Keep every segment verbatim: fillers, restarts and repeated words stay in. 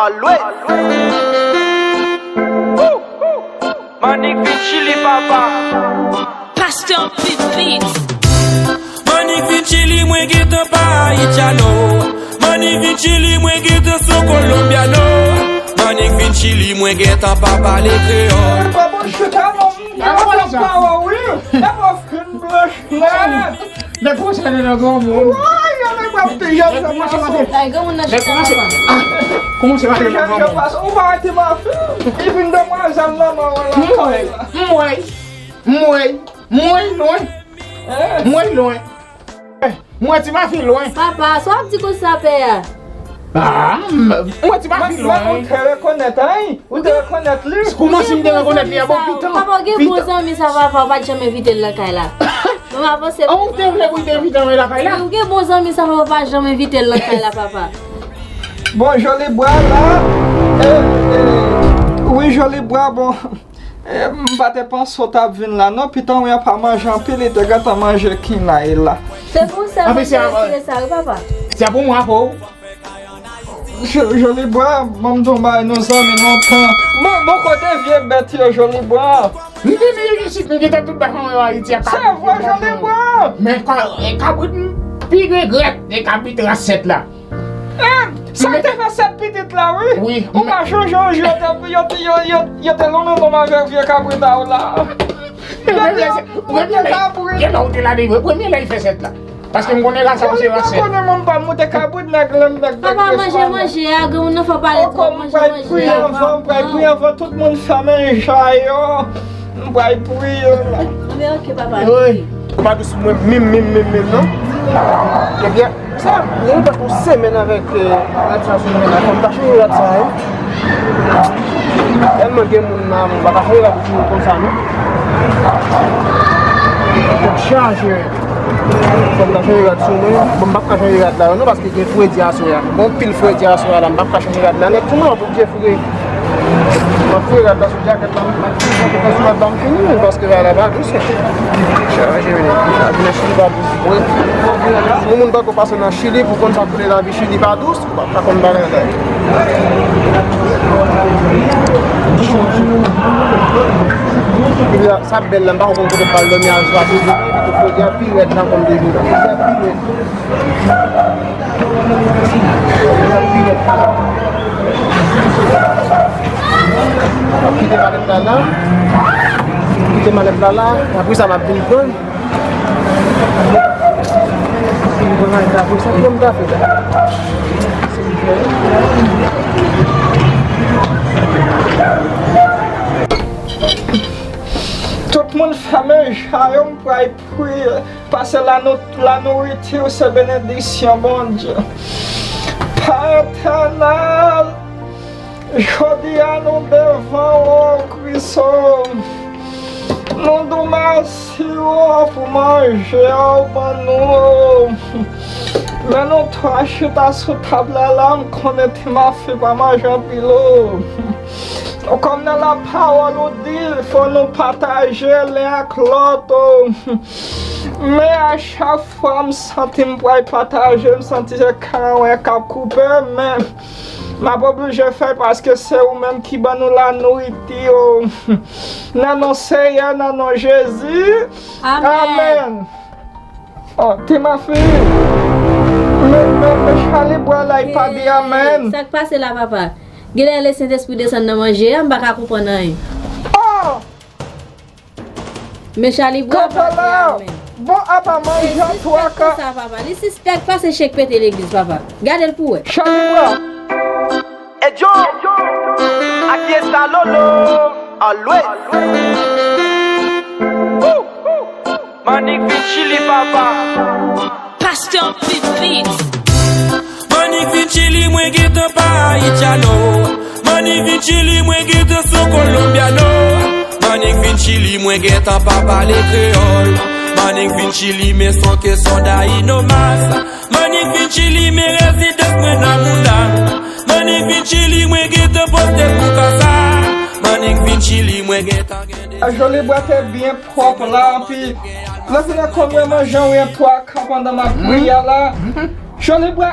Always. Manik vin Chili, papa. Pastor Pipit. Manik vin Chili, mwen gentan pa Haitiano. Manik vin Chili, mwen gentan son Colombiano. Manik vin Chili, mwen gentan pa pale kreyòl. Nèg kòmanse ale nan granmoun. Nèg kòmanse ale. Ay, granmoun nan chita, papa. Kòmanse ale nan granmoun. Ou pa rete mafi. Li vin demwazèl nan men w la. M wè, m wè, m wè, m wè lwen. M wè lwen. M wè ti mafi lwen. Papa, sa w ap di konsa, pè a? Ah, m wè ti mafi lwen. Ou te rekonèt, hein? Ou te rekonèt li? Kouman si m te rekonèt li a bon pitan? Papa, ou gen bon zanmi sa, papa, ou pa t janm envite l nan kay la. Mwen avanse. Ou te vle pou l te envite mwen lakay la? Ou gen bon zanmi sa, papa, ou pa janm envite l nan kay la, papa. Bon, Jolibwa la. Eh, eh, wi, Jolibwa, bon. Eh, m pa te panse w t ap vin la, non. Pitan w pa manje anpil, li te gentan manje kinay la. Se pou sa, mwen te retire sa, wi, papa. Se pou mwen, pou. Jolibwa, ban m di w bagay, nou zanmi lontan. Bon, bon, kote vye bèt yo, Jolibwa? M te vin isit, m gentan tout bagay mwen Ayiti a. Se vre, Jolibwa. Men ka-, e kabrit m pi regrèt, e kabrit ransèt la. Eh, sa te fè sèt pitit la, wi. Wi. Ou pa chonje yon jou yo te, yo te, yo, yo, yo te lonmen lonm avèk vye kabrit a w la. Premye lè, premye lè, gen lè ou te la de vre, premye lè li fè sèt la. Paske m konnen rasa w se ransèt. Mwen pa konnen moun pa moute kabrit nèg la, nèg. Papa, manje, manje a, granmoun nan fò pale twòp, manje, manje a. Ankò m pral pri anvan, m pral pri anvan tout moun fèmen ja yo. M pral pri yo la. Anben, ok, papa. Wi. Ou pa dous mwen menm, menm, menm, menm, non. Ebyen, sa, gen yon tan yon semèn avèk, eh, rad sa sou mwen la. Fò m ta chanje rad sa, wi. Tèlman gen moun nan, m pa ka chanje rad sou mwen konsa, non. Tèt chaje. Fò m ta chanje rad sou mwen. Bon, m p ap ka chanje rad la, non, paske gen fredi aswè a. Bon, pil fredi aswè a la, m p ap ka chanje rad la nèt sou mwen, pou Dye fre. M ap fre rad la sou djakèt la, m ap fre rad la sou rad la, m fini, men paske rad la pa dous. Chaje, men, lavi nan Chili pa dous vre. Yon moun pako pase nan Chili pou konn sa kote lavi Chili pa dous, ou pa, pa konn bagay la. Sa bèl la, m pako konn kote pral dòmi aswè a, se jodi, epi tou fodi a pi rèd nan konn de jou la. Fodi a pi rèd. Kite malèt la la. Kite malèt la la. Apre sa, m ap vin pran. Vin pran malèt la. Apre sa, kòman m ta fè la? Tout moun fèmen ja yo, m pral priye. Pase la nou, la nouriti se benediksyon Bondye. Pè etènèl, jodi a nou devan ou, Kris, o. Nou di w mèsi, o, pou manje a ou ban nou, o. Men nou twa chita sou tab la, la, m konnen ti mafi pa manje anpil, o. Kòm nan lapawòl ou di, fò nou pataje len ak lòt, o. Men a chak fwa m santi m pral pataje, m santi se kanwen k ap koupe, men m ap oblije fè l paske se ou menm ki ban nou la nouriti, o. Nan non Seyè, nan non Jezi. Amèn. Amèn. Oh, ti mafi. Men, men, men Chalibwa la, li pa di amèn. Sa k pase la, papa? Genlè lè Sentespri desann nan manje a, m pa ka konprann anyen. Oh! Men Chalibwa pa di amèn. Bon, apa manje an twa ka. Sa, papa. Li sispèk pase chèk pete legliz, papa. Gade l pou wè. Chalibwa. Ejo, aquí está Lolo, always. Manik vin Chili, papa. Pastor Pipit. Manik vin Chili, mwen gentan pa Haitiano. Manik vin Chili, mwen gentan son Colombiano. Manik vin Chili, mwen gentan pa pale kreyòl. Manik vin Chili, men son ke son Dayino mas. Manik vin Chili, men rezidans mwen nan mouda. Manik vin Chili, mwen gentan poste pou kasa. Manik vin Chili, mwen gentan gen de. Joli bwate byen pwòp la, anpi lè fini konbyen manje wi an twa ka pandan m ap priye la. Joli bwa.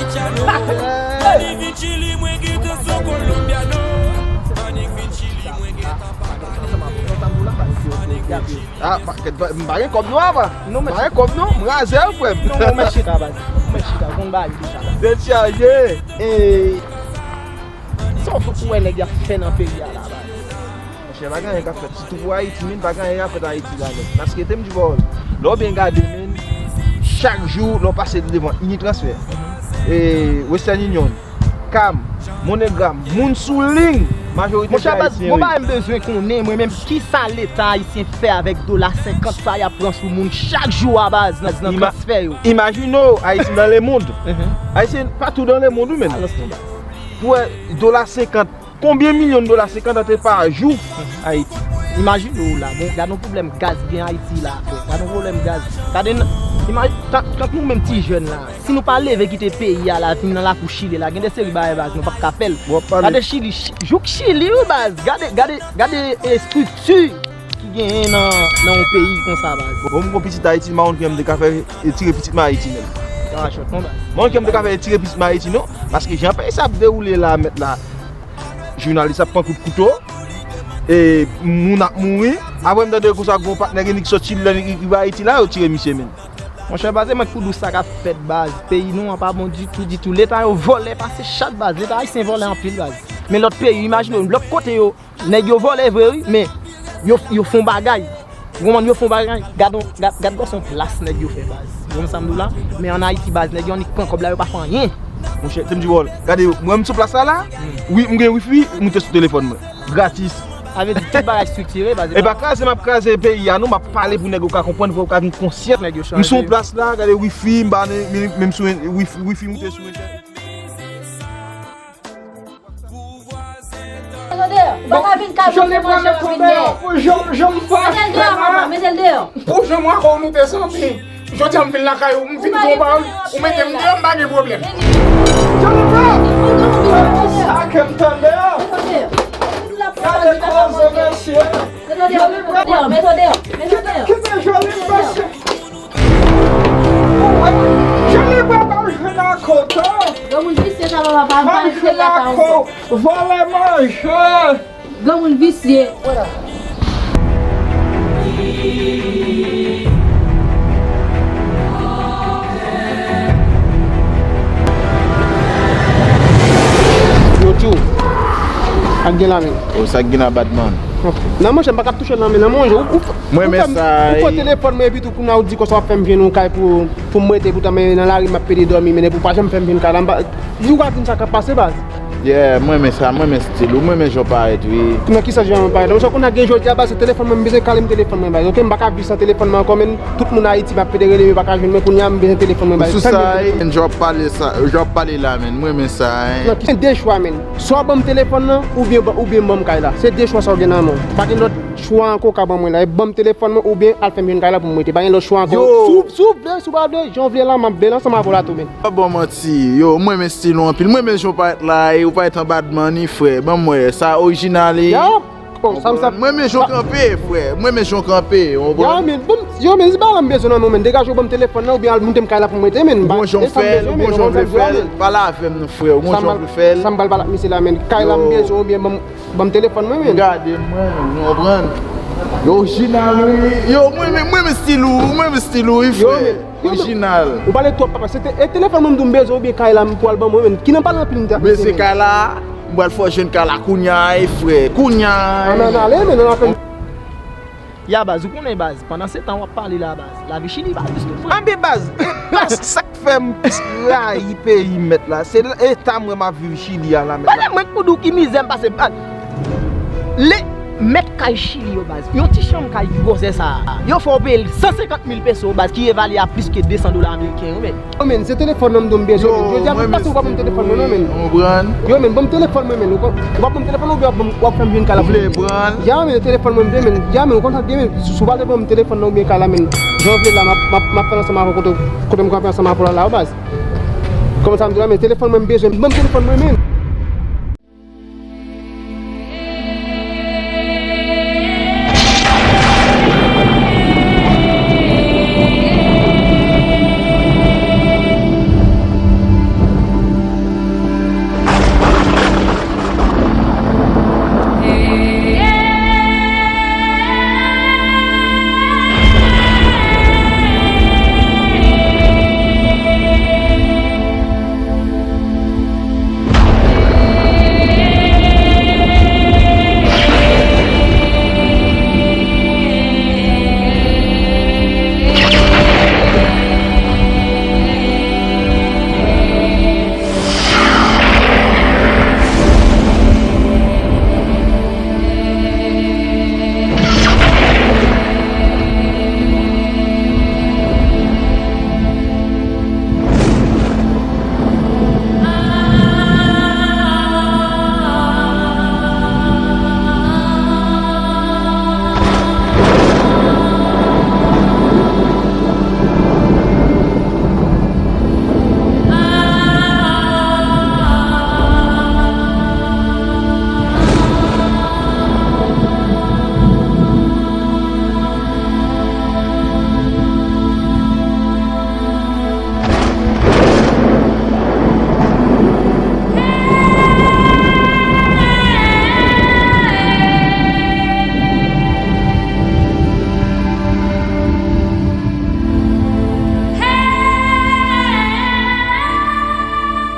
Cristiano. Annik vin Chili, mwen gentan sou Colombiano. Annik vin Chili, mwen gentan pa Barcelona. Annik vin Chili. Ah, pa, m pa gen kòb non, apa. Non, men pa gen kòb non, m razè, frè m. Non, men chita, baz. Men chita, konn bagay deja, baz. Tèt chaje. E sa w fè pou wè nèg y ap fè nan peyi a la, baz? Monchè, pa gen anyen k ap fèt. Sitou pou Ayiti, men pa gen anyen k ap fèt Ayiti la, men. Paske, te m di ba w, lè w byen gade, men, chak jou, lè w pase devan Unitransfer, e, Western Union, Cam, MoneyGram, moun sou liy, majorite se Ayisyen yo ye. Monchè, baz, bon bagay m bezwen konnen, mwen menm, kisa Leta ayisyen fè avèk dola senkant sa y ap pran sou moun chak jou a, baz, nan, nan transfè yo? Imajine w, Ayisyen nan lemond. Ayisyen patou nan lemond, wi, men. Pou wè, dola senkant, konbyen milyon dola senkant antre pa jou Ayiti? Imajine w la, bon, gade yon pwoblèm gaz gen Ayiti la, frè. Gade yon pwoblèm gaz. Gade, imaj-, tan-, tankou nou menm ti jèn la, si nou pa leve kite peyi a la, vin nan lakou Chili la, gen de seri bagay baz nou p ap ka fè l. Gade Chili, Chi-, jouk Chili, wi, baz. Gade, gade, gade, e, estrikti ki genyen nan, nan yon peyi konsa, baz. Bon, m gon pitit Ayiti, m pa konn kijan m te ka fè retire pitit mwen Ayiti, menm. M pa konn kijan m te ka fè retire pitit mwen Ayiti, non. Paske jan peyi sa ap dewoule la, mèt la, jounalis ap pran kout kouto, e moun ap mouri. Apre m tande konsa gon patnè gen nèg sòti lè li rive Ayiti la, yo tire misye, menm. Monchè, baz, e mwen k pou di w sa k ap fèt, baz. Peyi nou an pa bon ditou, ditou. Leta yo vòlè pase chat, baz. Leta ayisyen vòlè anpil, baz. Men lòt peyi, imajine w, lòt kote yo, nèg yo vòlè vre, wi, men yo, yo fè yon bagay. Ou konprann, yo fè yon bagay. Gad yon, gad, gad gòson plas nèg yo fè, baz. Ou konprann sa m di w la? Men ann Ayiti, baz, nèg yo annik pran kòb la, yo pa fè anyen. Monchè, te m di ba w, gade, mwen m sou plas la, la. Wi, m gen wifi, moute sou telefòn mwen. Gratis. Sa vle di tout bagay estriktire, baz. E pa kraze m ap kraze peyi a, non, m ap pale pou nèg yo ka konprann, pou yo ka gen konsyans. Nèg yo chanje. M sou yon plas la, gade wifi, m pa menm, menm sou en-, wifi, wifi moute sou entènèt. Mete l deyò, ou pa ka vin kay mwen fè manje w ap vin deyò. Mete l deyò, papa, mete l deyò. Pou jan mwen ak ou nou te santi. Jodi a m vin lakay ou, m vin di w yon pawòl, ou mete m deyò, m pa gen pwoblèm. Johnny Brown! Sa ke m tande a! Gade koze, mesye! Johnny Brown! Kite, kite Johnny, mesye! Johnny Brown pa jwenn akoto! Granmoun visye sa, papa, pa vin lakay ou ankò. Vòlè manje! Granmoun visye. Yo tou, ann Gen la men. O, sa k gen la, badman? Non, monchè, m pa ka touche l nan men nan, monchè. Ou, ou, ou fè m, ou pran telefòn mwen epi tou kounye a ou di konsa w ap fè m jwenn yon kay pou, pou m rete, poutan men nan lari m ap pede dòmi, men epi ou pa janm fè m jwenn kay la, m pa, ou ka di m sa k ap pase, baz? Yeah, mwen renmen sa, mwen renmen stil ou, mwen renmen jan w parèt, wi. Nan ki sans jan mwen parèt? Monchè, kounye a gen jodi a, baz, se telefòn mwen, m bezwen kale m telefòn mwen, baz. Oke, m pa ka viv san telefòn mwen ankò, men tout moun Ayiti m ap pede rele m, yo pa ka jwenn mwen, kounye a m bezwen telefòn mwen, baz. Sou sa, jan w ap pale sa, jan w ap pale la, men, mwen renmen sa, hein. Nan ki, de chwa, men. Swa w ban m telefòn nan, oubyen, oubyen ban m kay la. Se de chwa sa w gen nan men w. Pa gen lòt chwa ankò w ka ban mwen la. E ban m telefòn mwen, oubyen al fè m jwenn kay la pou m rete. Pa gen lòt chwa ankò. Yo! Si w, si w vle, si w pa vle, jan w vle la, m ap vle l ansanm avè w la tou, men. Pa ban manti. Yo, mwen renmen stil ou anpil. Mwen renmen jan w parèt la, e ou parèt an badman, wi, frè. Ban m wè, sa orijinal, e. Yap! Oh, sa m sa. Mwen renmen jan w kanpe, frè. Mwen renmen jan w kanpe, w konprann? Yo, men, ban m, yo, men, se pa la m bezwen nan men w, men. Degaje w ban m telefòn nan, oubyen al moute m kay la pou m rete, men. Ou konn jan w fè l, ou konn jan w vle fè l. Pale avè m non, frè. Ou konn jan w vle fè l. Sa m pral, sa m pral pale ak misye la, men. Kay la m bezwen, oubyen ban m, ban m telefòn mwen, men. Gade mwen, ou konprann? Yo, orijinal, wi. Yo, mwen, mwen, mwen, mwen stil ou, mwen, mwen stil ou, wi, frè. Yo, men, yo, men, orijinal. Ou pale twòp, papa. Se te, e telefòn mwen m di w m bezwen, oubyen kay la m pral ban mwen, men. Ki nan pale anpil m t ap bezwen, men. Kay la, m pral fè w jwenn kay la kounye a, e, frè. Kounye a, e. Ann, ann ale, men, ann al fè m. Ya, baz, ou konnen, baz, pandan se tan w ap pale la, baz, lavi Chili pa jis tout vre. Anben, baz, e, baz, sa k fè m plis rayi peyi m, mèt la, se eta mwen m ap viv Chili a la, mèt la. Mwen, mwen, pou di w ki mizè m pase, baz. Le, mèt kay Chili yo, baz, yon ti chanm kay gwosè sa a, yo fè w peye l san senkant mil peso, baz, ki evalye a plis ke de san dola ameriken yo, men. Yo, men, se telefòn nan m di w m bezwen, men. Jodi a, m panse ou pa ban m telefòn mwen, non, men. Ou konprann? Yo, men, ban m telefòn mwen, men. Ou pa ban m telefòn nan, oubyen w ap ban m, w ap fè m jwenn kay la pou m rete? Ou vle pran l? Ya, men, telefòn mwen m vle, men. Ya, men, ou konn sa k gen, men. Si, si w pa te ban m telefòn nan, oubyen kay la, men, jan w vle la, m ap, m ap, m ap fè l ansanm avè w kote, kote m kanpe ansanm avè w la, la, baz. Kòman sa m di w la, men, telefòn mwen m bezwen, ban m telefòn mwen, men.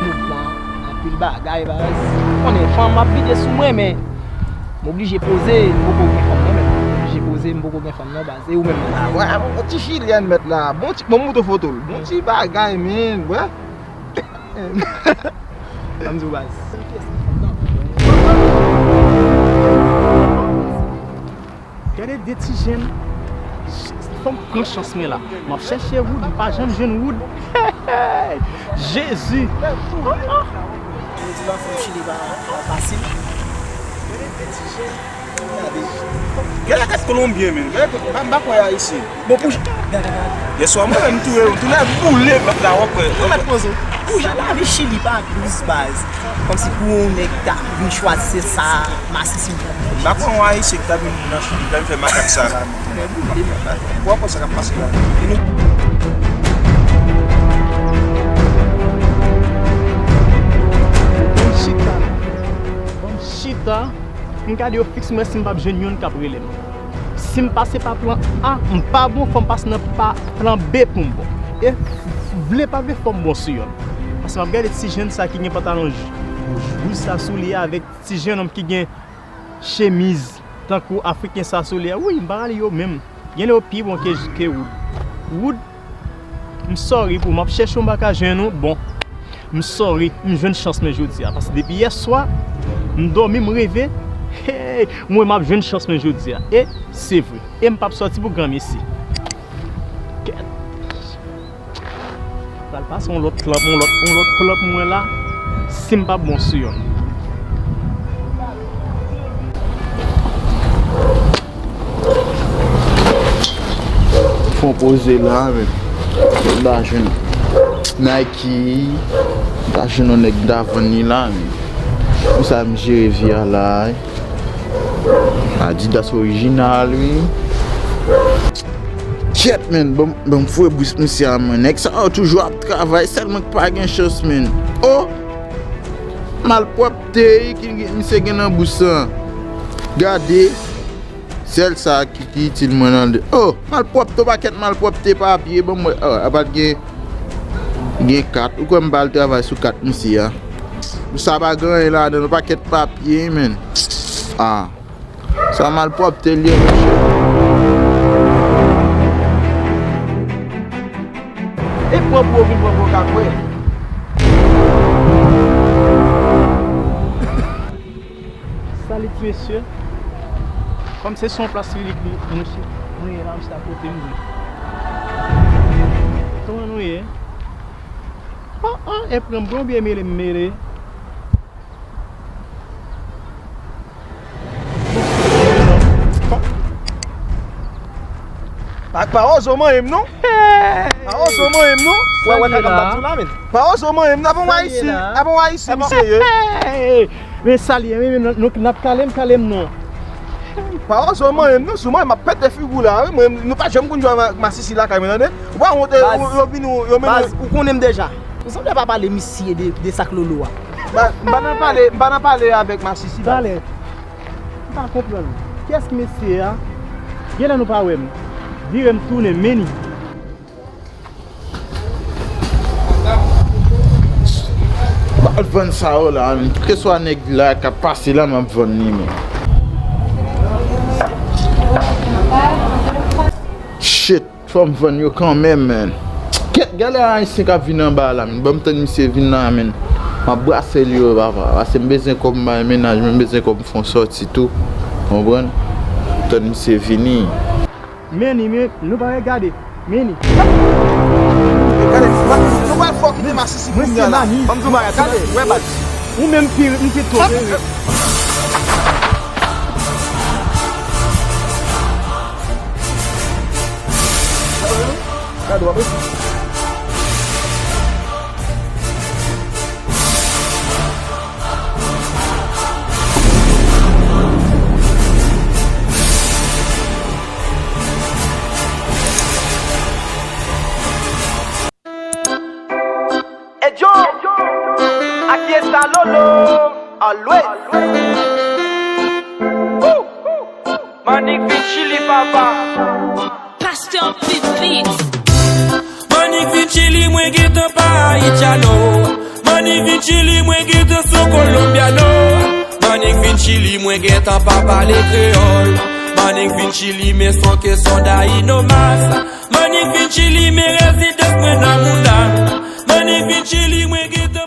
Mouvman, anpil bagay, baz. Konnen fanm ap vide sou mwen, men m oblije poze, m poko gen fanm nan, men m oblije poze, m poko gen fanm nan, baz. E ou menm, men? Ah, wè, bon, ti Chilyen mèt la. Bon ti, bon, m montre w foto l. Bon ti bagay, men, wè. Ban m di w, baz. Gade de ti jenn. Fò m pran chans mwen la. M ap chèche Wood, m pa janm jwenn Wood. Jezi! Yo di nan fanm Chili pa, pa fasil. Gade kat Kolonbyen, men. Gade, m pa, m pa kwè Ayisyen. Bon, pou j-, gade, gade. Yèswa, mwen menm, m touye, m tounen boule, mèt la, w ap wè. Pou jan lavi Chili pa dous, baz. Kòmsi pou yon nèg ta vin chwazi se sa, masisi. M pa kwè yon Ayisyen ki ta vin nan Chili, ta vin fè makak sa la. Tounen boule, mèt la. W ap wè sa k ap pase la. E nou Ban m chita. Ban m chita. M gade yo fiks mwen si m p ap jwenn youn k ap rele m. Si m pase pa plan A, m pa bon, fò m pase nan pa, plan B pou m bon. E vle pa vle, fò m bon sou youn. Paske m ap gade ti jenn sa ki gen pantalon jou, jou sa sou li a avèk ti jennonm ki gen chemiz tankou Afriken sa sou li a. Wi, m pa rale yo menm. Gen lè yo pi bon ke, ke Wood. Wood, m sorry pou ou, m ap chèche w, m pa ka jwenn ou. Bon, m sorry, m jwenn chans mwen jodi a. Paske depi yè swa, m dòmi, m reve. Hey, m wè m ap jwenn chans mwen jodi a. E se vre. E m p ap sòti pou granmesi. Kèt. Pral pase yon lòt plant, yon lòt, yon lòt plant mwen la. Si m pa bon sou yo. Fon poze la, men. M ta jwenn Nike, m ta jwenn yon nèg m ta vann li la, men. Konsa m jere vi a la, wi. Adidas orijinal, wi. Kyèt, men, ban m, ban m foure bous misye a, men. Nèg sa yo toujou ap travay, sèl mwen k pa gen chans, men. Oh! Malpwòpte ki, ki misye gen nan bous lan. Gade. Sèl sa ki, ki itil mwen nan de. Oh, malpwòpte, yon pakèt malpwòpte papye, ban m wè. Oh, a pa t gen, gen kat. Ou kwè m pa al travay sou kat misye a? Sa pa gen anyen ladan, yon pakèt papye, men. Ah. Sa malpwòpte l ye, mesye. E pran pou yo vin pran pou yo ka kwè. Salut, mesye. Kòm se sou yon plas piblik nou, nou sou, nou ye la, misye ta pote m vre. Kòman nou ye? Oh, oh, e pran m bon byen mele m mele. Pa, pa ozo manyen m non. Pa ozo manyen m non. Wè, wè, kaka m bat sou la, men. Pa ozo manyen m non, pa yon Ayisyen, pa yon Ayisyen misye ye. Men sa l ye, men, men, nou, n ap kale m, kale m non. Pa ozo manyen m non, si w manyen m ap pete figi w la, wi, mwen, nou pa janm konn jwe ak masisi lakay mwen, tande. Ou pa wont, yo vin, yo mennen. Baz, ou konnen m deja. Ou sanble pa pale misye de, de sak lolo a. Ba, m pa nan pale, m pa nan pale avèk masisi, baz. Talè. M pa konprann. Kiyès ki mesye a? Genlè nou pa wè m. Vire m tounen, men ni. M al vann sa yo la, men. Kèlkeswa nèg la k ap pase la, m ap vann li, men. Shit. Fò m vann yo kanmenm, men. Kèt, gade Ayisyen k ap vin anba la, men. Ban m tann misye vin la, men. M ap brase l yo, papa. Paske m bezwen kòb m bay mennaj mwen, m bezwen kòb m fè yon sòti tou. Konprann? Tann misye vini. Men ni, men, nou pa regade. Men ni. Gade, nou pral fè w kite masisi kounya la. Ban m di w bagay, gade, wè baz. Ou menm pi, m pi twò. Gade w ap rete. Hey Joe, aquí está Lolo, always. Manik vin Chili, papa. Pastor P Beats. Manik vin Chili, mwen gentan pa Italo. Manik vin Chili, mwen gentan son Colombiano. Manik vin Chili, mwen gentan pa pale kreyòl. Manik vin Chili, men son ke son Dayino Masa. Manik vin Chili, men rezidans mwen nan mouda. Manik vin Chili, mwen gentan